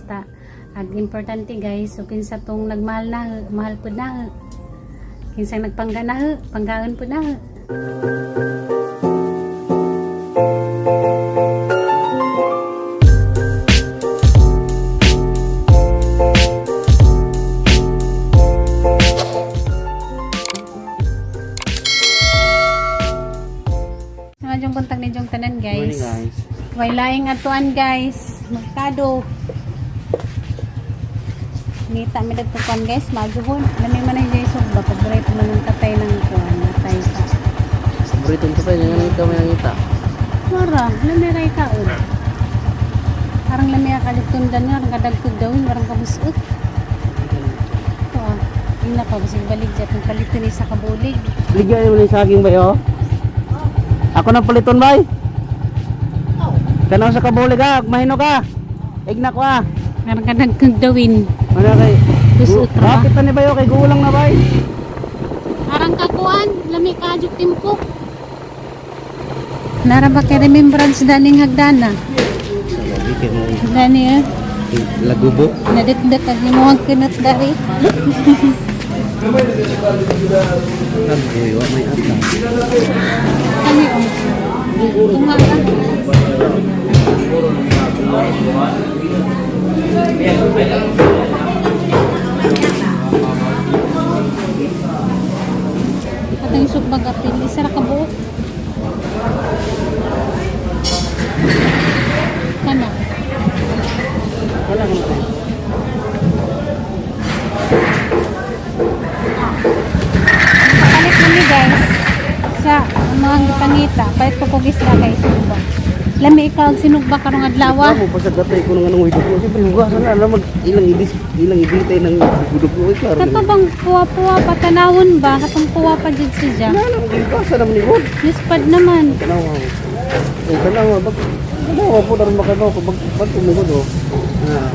ta. Ag importante guys, so kinsa tong nagmahal na, mahal pud na. Kinsang nagpangga na, panggaan pud na. Sa jong kontag ni jong tanan guys. Morning guys. Way laing atuan guys, magkado. Ngita mi dagto kuan guys, majuhon. Lami man ang guys ba paborito man ang tatay ng kuan, tatay sa. Paborito nito pa, yung ikaw may nangita. Mara, lami ray kaon. Parang lami ka kaligtundan nga, parang kadagkog dawin, parang kabusot. Ito ah, tingnan pa, basig balik dyan, kung paliton ni sa kabulig. Ligyan mo na yung saging bay oh. Ako na paliton bay. Kanaw sa kabulig ah, mahino ka. Igna ko ah. Parang kadagkog dawin. Ano kay? Busot ra ba? Bakit ni bayo kay gulang na bay? Arang kakuan, lami kajuk timpok. Nara ba kay remembrance daning hagdana? Lagi kay mo Dani eh, lagubo. naditdet ang imuhang kinot dari. Agoy, wa may ata. Kani oh. Tunga ka. Katong sugbag apil, isa ra ka buok. Kana. Wala ka na. Papalit nami guys sa mga gipangita. Palit ko kog isda kay sinugba. Lami ikaw og sinugba karong adlaw. Mo pa sa gatay ko nang anong hidugo. Siyempre hugasan na alam mag ilang ibis ilang ibitay ng dugo eh klaro. Kato bang puwa-puwa pa tanawon ba? Katong puwa pa jud siya. Wala na hugasan naman ni God. Nispad naman. Tanawa. Eh tanawa bag tanawa po daron makaibaw ko bag bag umigod oh. Ah.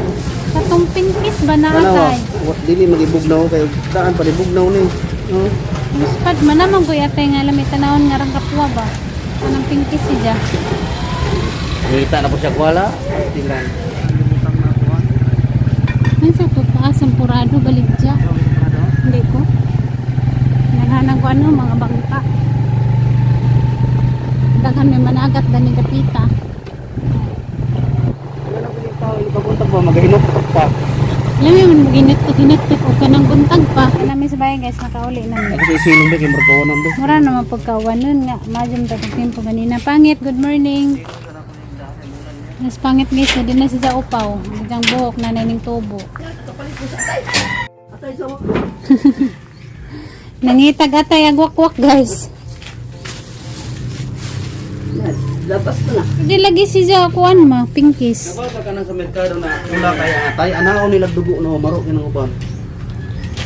Katong pinkis ba Tanawa. naatay? Dili magibugnaw kayo. Daan pa ibugnaw ni. Oh. Nispad man naman ko yatay nga lami tanawon nga rang kapuwa ba? Anong pinkis siya? Ngita na po siya kwala. Tilan. Minsan to pa sampurado baligya. Hindi ko. Naghanang ko ano mga bangka. Daghan may managat dani dapita. Wala ko yung tao ikabuntag ba magahinok pa. Alam mo, ginit-ginit o kanang buntag pa. Namin sa bahay guys, nakauli namin. Ako sa isilong ba kay murkawanan do. Mura naman pagkawanon nga. Majum ta tempo ganina. Pangit, good morning. Mas pangit guys, na din na siya upaw. Ang buhok na naning tubo. Nangitag atay agwakwak guys. Labas ko na. Hindi lagi siya kuan ma, pinkis. Nababa ka nang sa merkado na ula kay atay anaon nila dugo no maro kinang uban.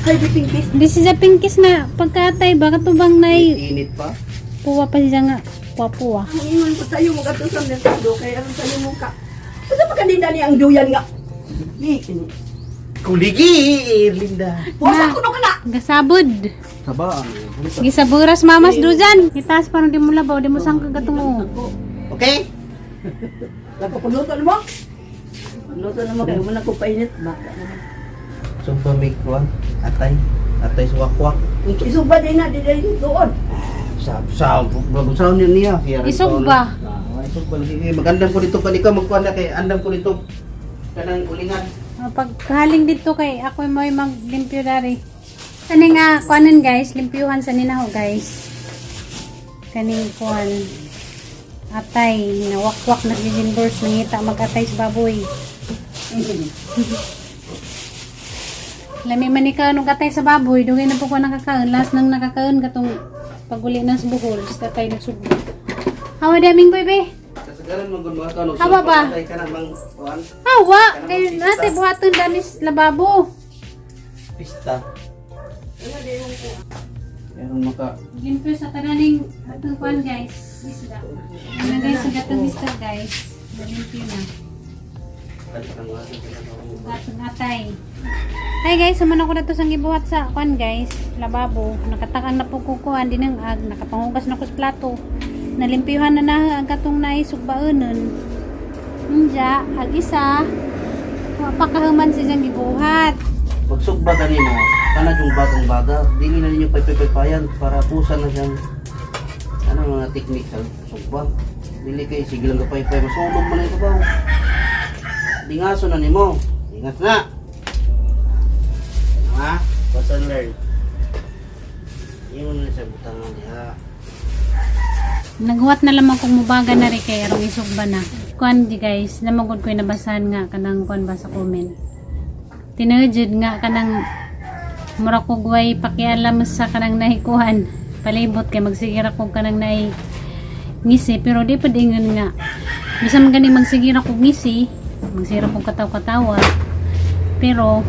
Ay, di pingkis. Hindi siya pinkis na pagkaatay ba katubang nay Init pa. puwa pa siya nga puwa-puwa. Ang ingon ko sa'yo, mga to sa merkado, kaya aron sa'yo mo ka. Basta pa kanina niya ang duyan nga. Di, Kuligi, Linda. puwasa ko no ka na. Gasabod. Saba. Gisaburas mamas duzan. Itaas parang di mo labaw, di mo sangka gatungo. Okay? Nagpapagluto na mo. Pagluto na mo, kaya mo na ko painit. Baka naman. Sumpa may kuwan, atay. Atay suwakwak. Isugba din na, di din doon. Sa sa bagong sa niya niya. Siya rin Isugba. Ah, isugba lagi. Eh, magandang ko dito kan ikaw magkuan na kay andam ko dito kanang ulingan. Ah, paghaling dito kay ako mo'y maglimpyo dari. Kani nga kuanon guys, limpyuhan sa ninaho guys. Kaning kuan atay na wakwak na gigimbers nangita magatay sa baboy. Lami man ikaw nung atay sa baboy, dugay na po ko nakakaon. Last nang nakakaon katong paguli na sa Bohol, sa tatay nagsugbo. Hawa daming boy be. Kasagaran man gud mga kanog. Hawa ba? Atay kanang mang kuan Hawa kay nate buhaton danis lababo. pista. Meron maka Limpyo sa tananing atong kuan guys, isda. Ano guys, sa gatong isda guys. Limpyo na. Gatong atay. Hi guys, suman ako na to sang gibuhat sa kuan guys, lababo. Nakatakang na po ko kuan din ang ag, nakapangugas na ko sa plato. Nalimpyuhan na na ang katong naisugbaonon. Unja, ag isa. Wa pa kahuman si diyang gibuhat. Pagsugba kanimo, kanang yung bagang baga, dili na ninyo paypaypaypayan para pusa na siyang ano mga technique sa sugba. Dili kay sige lang kapaypay, masunog man ito ba? Dingaso na nimo. Ingat na. Ha? Lesson learned. Ingon na sa butangan diha. Naghuwat na lamang kong mubaga na rin kay arong isugba na. Kuan di guys, namagod ko'y nabasahan nga kanang kuan ba sa comment. Tinuod jud nga kanang mura ko guway pakialam sa kanang nahikuhan. Palibot kay magsigira ko kanang nahi ngisi pero di pa dingon nga. Bisan man gani magsigira ko ngisi, magsigira ko kataw-katawa. Pero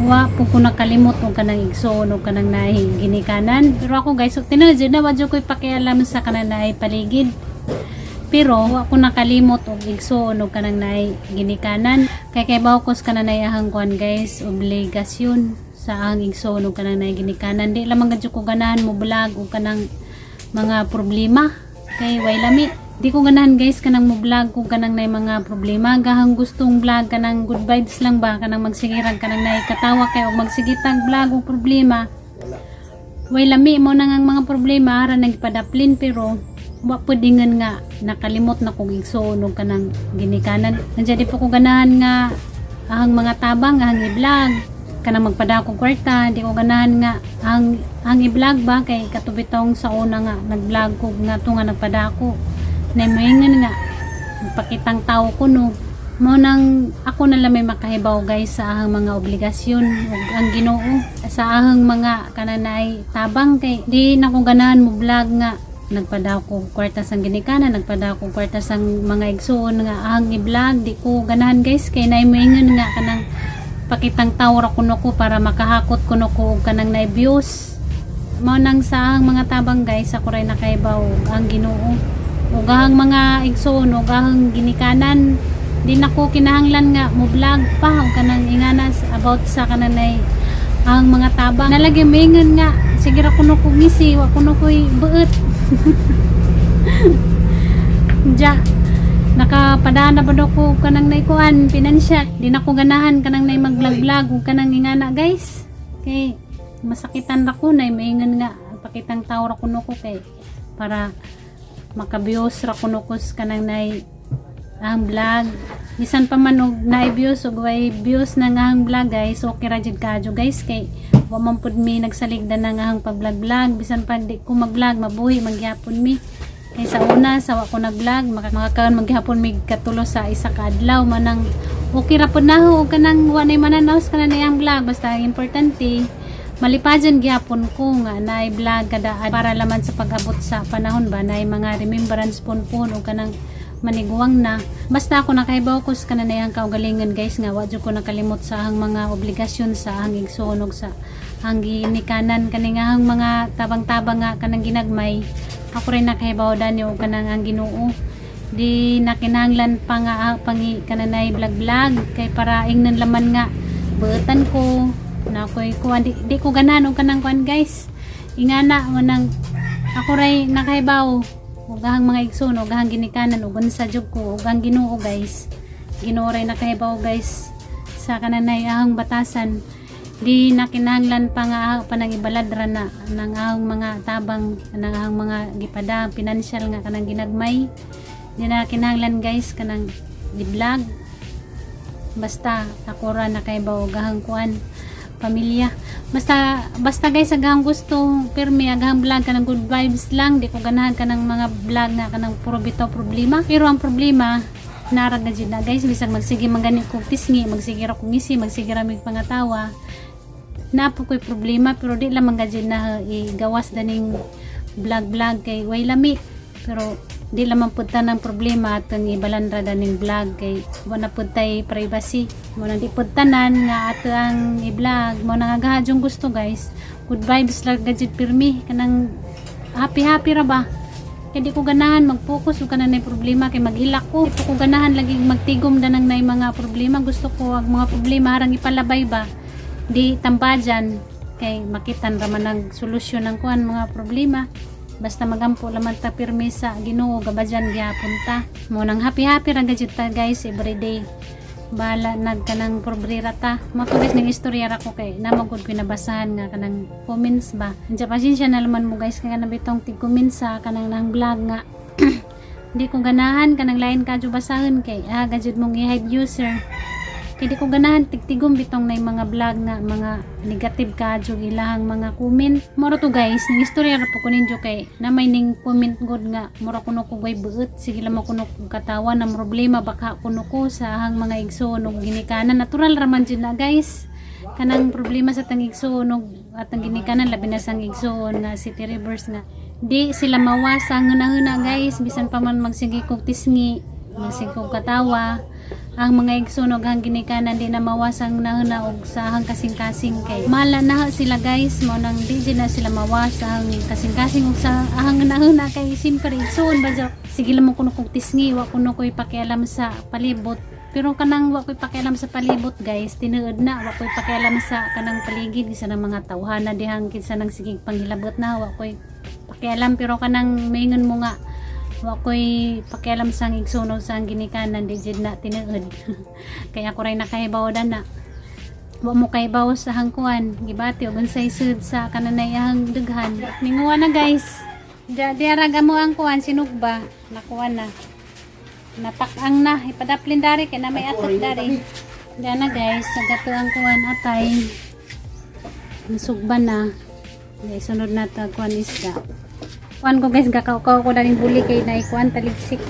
wa po ko nakalimot og kanang igsoon og kanang nahi ginikanan. Pero ako guys, so, tinuod jud na wa jud ko'y pakialam sa kanang nahi paligid. Pero wa ko nakalimot og igsoon og kanang naay ginikanan. Kay bawo ko sa kanang naay ahang kuan guys, obligasyon sa ahang igsoon og kanang naay ginikanan. Di lamang gadyo ko ganahan mo vlog og kanang mga problema kay way lami. Di ko ganahan guys kanang mo vlog kung kanang naay mga problema. Gahang gustong vlog kanang good vibes lang ba, kanang magsigirag kanang naay katawa kay og magsigitag vlog og problema. Way lami mo na ngang mga problema ara nagpadaplin pero wa pud ingon nga nakalimot na kog igsuon og kanang ginikanan. Nandiyan di po ko ganahan nga ang mga tabang ang i-vlog kanang magpadako kwarta, di ko ganahan nga ang i-vlog ba kay katubitong sa una nga nag-vlog ko nga to nga nagpadako na moingon nga pakitang tao ko no mo nang ako na lang may makahibaw guys sa ahang mga obligasyon ug ang Ginoo sa ahang mga kananay tabang kay di na ko ganahan mo vlog nga nagpadako kwarta sang ginikanan, nagpadako kwarta sang mga igsuon nga ahang i-vlog. Di ko ganahan guys kay naay moingon nga kanang pakitang tao ra kuno ko para makahakot kuno ko og kanang naay views. Mao nang sa ahang mga tabang guys, ako ray nakaibaw ug ang Ginoo ug ahang mga igsoon ug ahang ginikanan. Di nako kinahanglan nga mo vlog pa og kanang inganas about sa kananay ang mga tabang. Nalagi mingon nga sige ra kuno ko ngisi, wa kuno koy buot. Ja nakapadana ba daw ko kanang naikuan pinansyal. Di na ko ganahan kanang nay mag-vlog-vlog ug kanang ingana guys kay masakitan ra ko nay maingon nga pakitang tao ra kuno ko kay para makabios ra kuno ko sa kanang nay ang vlog. Bisan pa man og naay views ug way views na nga ang vlog guys, okay ra jud kaadyo guys kay wa man pud mi nagsaligdan na nga ang pag-vlog-vlog. Bisan pa di ko mag-vlog, mabuhi magyapon mi. Kay sa una sa wa ko nag-vlog, makakaon maghapon mig katulo sa isa ka adlaw. Manang okay ra pud naho og kanang wa nay mananaw sa kanang iyang vlog. Basta ang importante malipajan gyapon ko nga naay vlog kada para laman sa pag-abot sa panahon ba naay mga remembrance pun-pun o kanang maniguang na. Basta ako nakahibaw ko sa kananayang kaugalingon guys nga wa jud ko nakalimot sa ang mga obligasyon sa ang igsuon ug sa ang ginikanan kani nga ang mga tabang-tabang nga kanang ginagmay. Ako rin nakahibaw dani og kanang ang Ginoo. Di na kinahanglan pa nga pangi kananay vlog vlog kay para ingnan laman nga buotan ko na ako'y kuan. Di ko ganahan og kanang kuan guys, ingana mo nang ako ray nakahibaw ug ang mga igsoon ug ang ginikanan ug unsa jud ko ug ang Ginoo guys. Ginoo ray nakahibaw guys sa kananay ahang batasan. Di na kinahanglan pa nga pa nang ibaladra na nang ahang mga tabang nang ahang mga gipada pinansyal nga kanang ginagmay. Di na kinahanglan guys kanang di-vlog. Basta ako ra nakaibaw og ahang kuan pamilya. Basta basta guys, agahang gusto pirmi agahang vlog kanang good vibes lang. Di ko ganahan kanang mga vlog nga kanang puro bitaw problema. Pero ang problema narag na jud na guys. Bisag magsige man gani kog tisngi, magsige ra kog ngisi, magsige ra mig pangatawa, na po ko'y problema. Pero di lamang gajud na igawas daning vlog vlog kay way lami. Pero di lamang pud ta ng problema atong ibalandra daning vlog kay wa na pud tay privacy mo na. Di pud tanan nga ato ang i-vlog mo na nga yung gusto guys, good vibes lang gajud pirmi kanang happy happy ra ba. Kay di ko ganahan mag-focus ug kanang nay problema kay maghilak ko. Di ko ganahan lagi magtigom danang nay mga problema. Gusto ko ang mga problema harang ipalabay ba, di tambajan kay makitan ra man ang solusyon ng kuan mga problema. Basta magampo laman ta pirmi sa Ginoo, gabadyan gihapon ta. Mo nang happy happy ra gajud ta guys everyday. Bahala nag kanang pobrera ta. Mo to guys, ning istorya ra ko kay namagod ko nabasahan nga kanang comments ba. Unsa, pasensya na naman mo guys, kay kanang bitong tig comments sa kanang nang vlog nga di ko ganahan, kanang lain kadyo basahan kay gajud mong i-hide user. Kay di ko ganahan tigtigom bitong na mga vlog nga mga negative kadyo ilahang mga comment. Moro to guys, ning istorya ra po ko ninyo kay na may ning comment god nga mura kuno ko way buot, sige lang mo kuno ko katawa na problema baka kuno ko sa ahang mga igsoon og ginikanan. Natural ra man jud na guys, kanang problema sa tang igsoon og atang ginikanan, labi na sang igsoon nga City Rivers nga di sila mawasa ang hunahuna guys. Bisan pa man magsige kog tisngi, magsige kog katawa, ang mga igsoon og ang ginikanan di na mawasang nahuna og sa ahang kasing-kasing kay mala na sila guys. Mo nang di jud na sila mawasa ang kasing-kasing og sa ahang nahuna kay siyempre igsoon ba jud. Sige lang mo kuno kog tisngi, wa kuno ko'y pakialam sa palibot, pero kanang wa ko'y pakialam sa palibot guys, tinuod na wa ko'y pakialam sa kanang paligid, kinsa ng mga tawhana dihang, kinsa nang sigig panghilabot na, wa ko'y pakialam. Pero kanang maingon mo nga wa ko'y pakialam sa igsoon sa ang ginikanan, di jud na tinuod kaya ako ray nakahibaw na wa mo kahibaw sa hangkuan gibati og unsay sud sa kananay ahang dughan. Minguha na guys. Diara mo ang kuan sinugba, nakuha na, natak-ang na, ipadaplin dari kay na may atot dari. Diyan na guys, sa gato ang kuan atay, nasugba na. Guys, sunod na ta kuan isda. Kuan ko guys, gakaw-kaw ko daling buli kay na ikuan taligsik.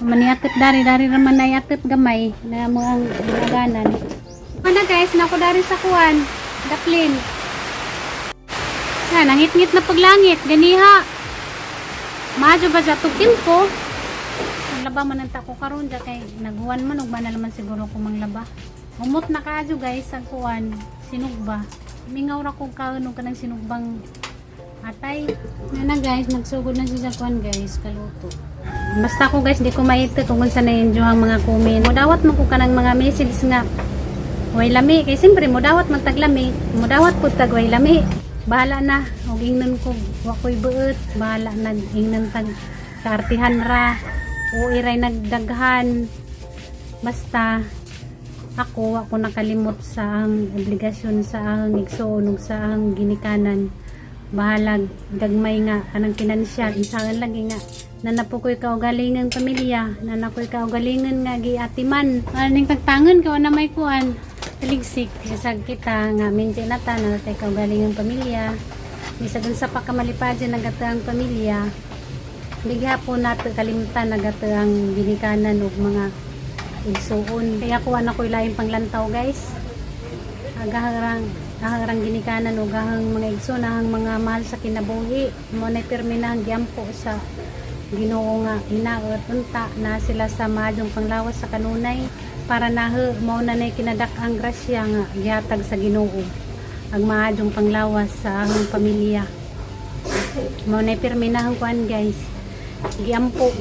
Maniatot dari, dari raman na atot gamay na mo ang naganan. Ano guys, nako dari sa kuan daplin. Yan, nangit-ngit na paglangit, ganiha. Maadyo ba sa timpo? Maglaba man ang tako karon ja kay naghuwan man ug na naman siguro ko manglaba. Umot na kaadyo guys ang kuan, sinugba. Mingaw ra kog kaon og kanang sinugbang atay. Na guys, nagsugod na siya sa kuan guys, kaluto. Basta ko guys, di ko maito kung unsa na yung ang mga comment. Mudawat mo ko kanang mga message nga way lami kay siyempre mudawat man taglami, mudawat pud tag way lami. Bahala na og ingnon ko wa koy buot, bahala na ingnon tag kaartihan ra o iray nagdaghan. Basta ako, wa ko nakalimot sa ang obligasyon sa ang igsoon ug sa ang ginikanan. Bahalag gagmay nga kanang pinansyal, isahan lagi nga nana po ko'y kaugalingang pamilya, nana ko'y kaugalingan nga giatiman aning tagtangan ka na may kuan taligsik. Bisag kita nga minti na ta na tay kaugalingang pamilya, bisag unsa pa ka malipad nagata ang pamilya, di gihapon nato kalimtan nagato ang ginikanan ug mga igsuon. Kaya kuha na ko'y laing panglantaw guys. Agaharang aharang ginikanan ug ahang mga igsoon, ahang mga mahal sa kinabuhi. Mo na pirmi na ang giampo sa Ginoo nga hinaot unta na sila sa maayong panglawas sa kanunay para naho mao na nay kinadak ang grasya nga gihatag sa Ginoo, ang maayong panglawas sa ahang pamilya. Mao na pirmi na ang kuan guys, giampo.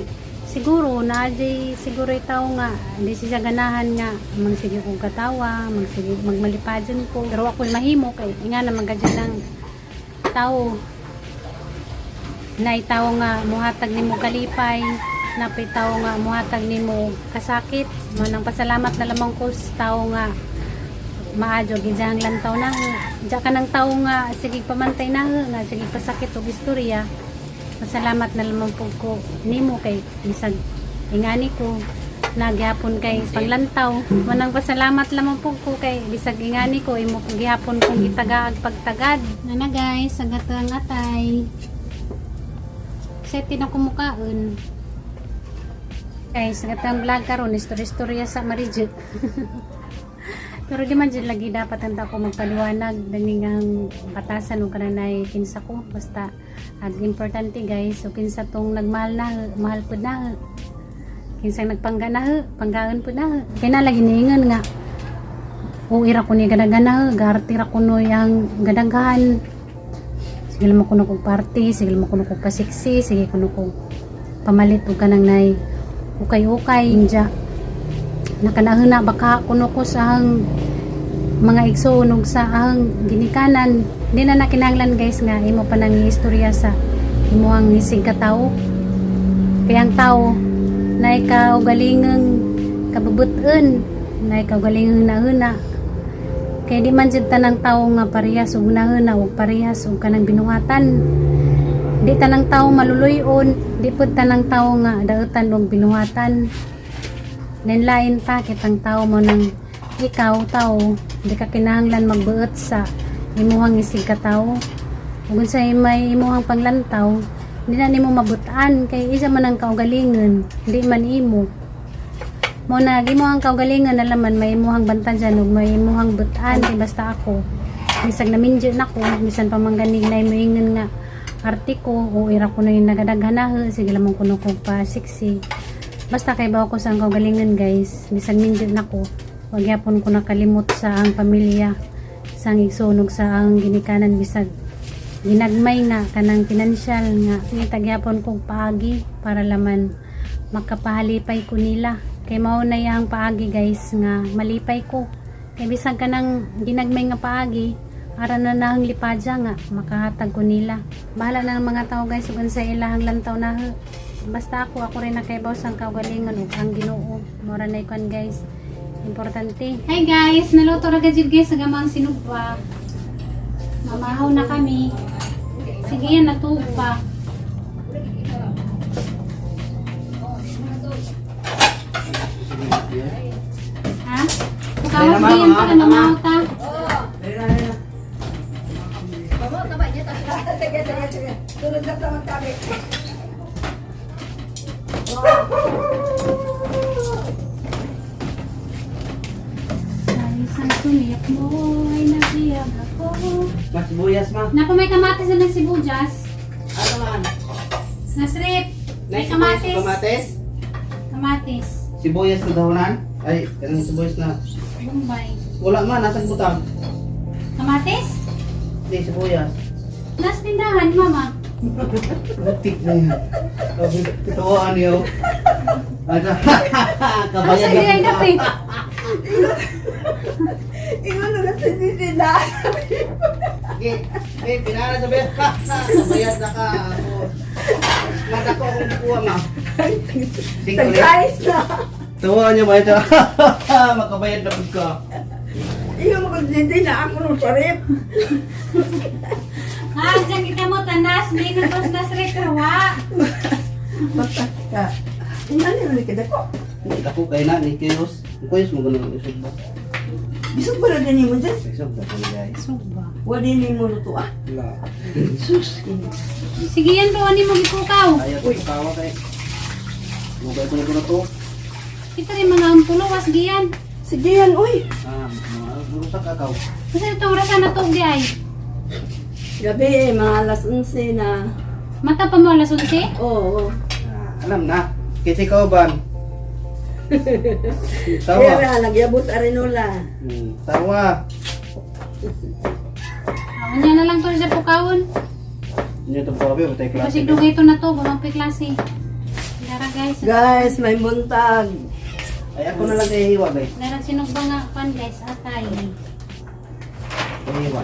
Siguro na siguro itaw nga hindi siya ganahan nga magsige kong katawa, magsige magmalipadyon ko, pero ako'y mahimo kay nga na magadyo ng tao na itaw nga muhatag nimo kalipay, napay tao nga muhatag nimo kasakit. Mo nang pasalamat na lamang ko sa tao nga maadyo gidyang lantaw na diya ka ng tao nga sige pamantay na nga sige pasakit og istorya. Pasalamat na lamang po ko nimo kay bisag ingani ko nagyapon kay paglantaw. Manang pasalamat lamang po ko kay bisag ingani ko, imo ko gihapon kong gitagaag pagtagad. Nana guys, sa ang atay. Set na kumukaon. Guys, sa ang vlog karon, istorya-istorya sa Marijut. Pero di man dyan lagi dapat ang ko magpaliwanag dani nga ang batasan ug kananay kinsa ko. Basta ag importante guys, so kinsa tong nagmahal na, mahal pud na. Kinsa nagpangga na, panggaan pud na. Kay na lagi niingon nga o ira ko ni gadagana, garti ra kuno yang gadaghan. Sige mo kuno kog party, sige mo kuno kog pasiksi, sige kuno kog pamalit og kanang nay ukay-ukay inja. Nakanahuna baka kuno ko sa ang mga igsoon ug sa ang ginikanan. Di na nakinahanglan guys nga imo pa nang istorya sa imuhang nisig ka tao. Kaya ang tao na ikaw galingang kabubuton. Na ikaw galing na. Kay di man jud tanang tawo nga parehas og nahuna og parehas og kanang binuhatan. Di tanang tawo maluluy-on, di pud tanang tawo nga dautan og binuhatan. Lain-lain ta kitang tawo mo nang ikaw tawo, di ka kinahanglan magbuot sa imuhang isig ka tawo. Ug unsay may imuhang panglantaw, di na nimo mabutan kay isa man ang kaugalingon, di man imo. Mo na imuhang kaugalingon na laman may imuhang bantayan ug may imuhang butan kay basta ako. Bisag namindyo nako, bisan pa man ganig na moingon nga arte ko o ira ko na yung nagadaghan, sige lamang kuno ko pa sexy. Basta kay bawo ko sa ang kaugalingon, guys, bisag mindyo nako, wag yapon ko nakalimot sa ang pamilya, sa ang igsunog, sa ang ginikanan, bisag ginagmay nga kanang pinansyal nga ngitagyapon kog paagi para laman makapahalipay ko nila, kay mao na yang paagi, guys, nga malipay ko, kay bisag kanang ginagmay nga paagi, ara na nahang lipadya nga makahatag ko nila. Bahala na ang mga tao, guys, ug unsa ilahang lantaw na. Basta ako, ako rin nakaibaw sa kaugalingon ug ang Ginoo. Mora na ikon, guys, importante. Hi guys, naluto ra gajud, guys, sa gamang sinugba. Mamahaw na kami. Sige yan, natuog pa. Ha? Bukawas Dali na, diyan mama. pa na mamahaw ta. Sige, sige, sige. Tulog na sa magtabi. Sa isang sumiyak mo ay nabiyag ako. Mas sibuyas ma. Naku, may kamatis na ng sibuyas. Ano man? Nasrip. May kamatis. Kamatis? Kamatis. Sibuyas na dahonan? Ay, kanang sibuyas na. Bombay. Wala man, nasa butang. Kamatis? Hindi, sibuyas. Nas tindahan, mama. Latik na yan. Tuwaan niyo. Ano? Ano Kabayad sa ay dapit? Ingon na sa tindahan. Okay, okay, pinara sa bayad. Kabayad na ka. Ako. Mata ko akong kukuha ma. Sige, ulit. Surprise na. Tuwaan niyo ba ito? Makabayad na pud ka. Ingon mo kung hindi na ako nung sarip. Ha, diyan kita mo tanas. May nagos nasrip pero wa. Basta ka. Ingon na rin kita ko. Ako kay na ni Kiyos. Ang Kiyos mo ganun isog ba? Bisog ba na din mo dyan? Isog ba kami, guys? Suba. Wala ni mo luto ah. Wala. Sus. Sige yan, ruwan mo gikukaw. Ayaw ko kawa kay. Mugay ko na ko na to. Kita rin mga ampulo, was giyan. Sige yan, uy. Ah, mga burusak kakaw. Kasi itong rasa na to, ay. Gabi eh, mga alas 11 na. Mata pa mo alas 11? Oo. Ah, alam na. Kasi ikaw ban. Kaya Tawa. nga, nagyabot arenola. Tawa. Ah, unya na lang to siya pukawon. Hindi ito po kami, batay klase. Kasi dugay ito na to, gumang klase. Dara, guys. Guys, may buntag. Ay, ako na lang kay hiwa, guys. Dara sinugba nga pan, guys, atay. Kay hiwa.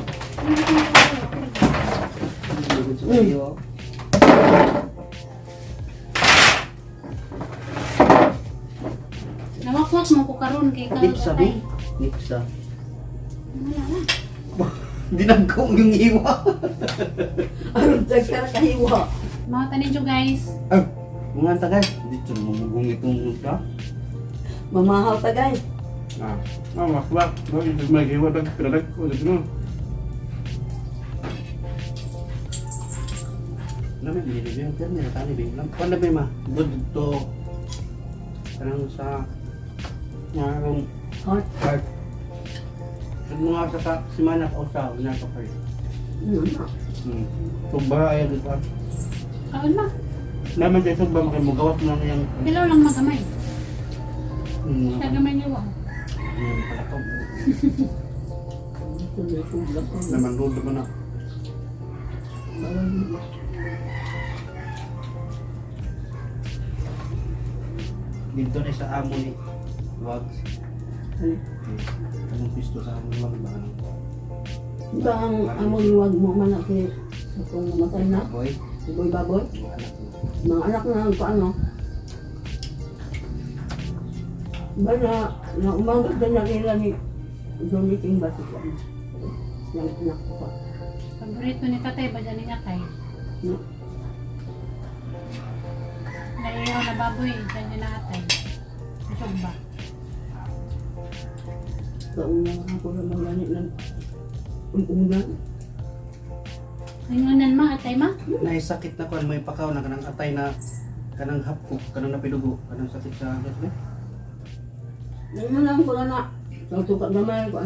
Hiwa. Nawakwak mo ko karon kay ka. Nipsa, bi? Nipsa. Wala na. Dinagkong yung hiwa. Aron tagkara kahiwa. Mga tanin guys. Ay, mga tagay. Dito mamugong itong ka. Mamahaw ta guys. Ah, ah, makbak. Bakit may hiwa dag pinadag ko dito. Namin binili yung pero nila tani bi. Lam pan na ma. Good to kanang sa nga akong Heart. heart. Ang mga sa simana ko sa una ko kayo. Ano na? Sugba ay dito. Kaon ma. Naman tayo sugba makimugawas na niyang Dilaw lang magamay. Kagamay niyo wa. Yung palakaw. Naman dulo mo na. Dito na sa amo ni Wags. Anong pisto sa amo ni Wag ba? Ba ang among iwag mo man ako sa kung namatay na. Boy, Si Boy Baboy. mga anak mo. Mga anak na ang paano. Ba na Na umangat din na nila ni Johnny King ba si Juan? Yang anak ko pa. Paborito ni tatay ba dyan ni atay? No? Naiihaw na baboy, dyan yun na atay. Sugba. Kauna ako naman gani ng unan. Ingunan ma, atay ma? Naisakit na kuan may pakaw na kanang atay na kanang hapko, kanang napidugo, kanang sakit sa ano? Nangunan ko na na. Sa tukat gamay ko.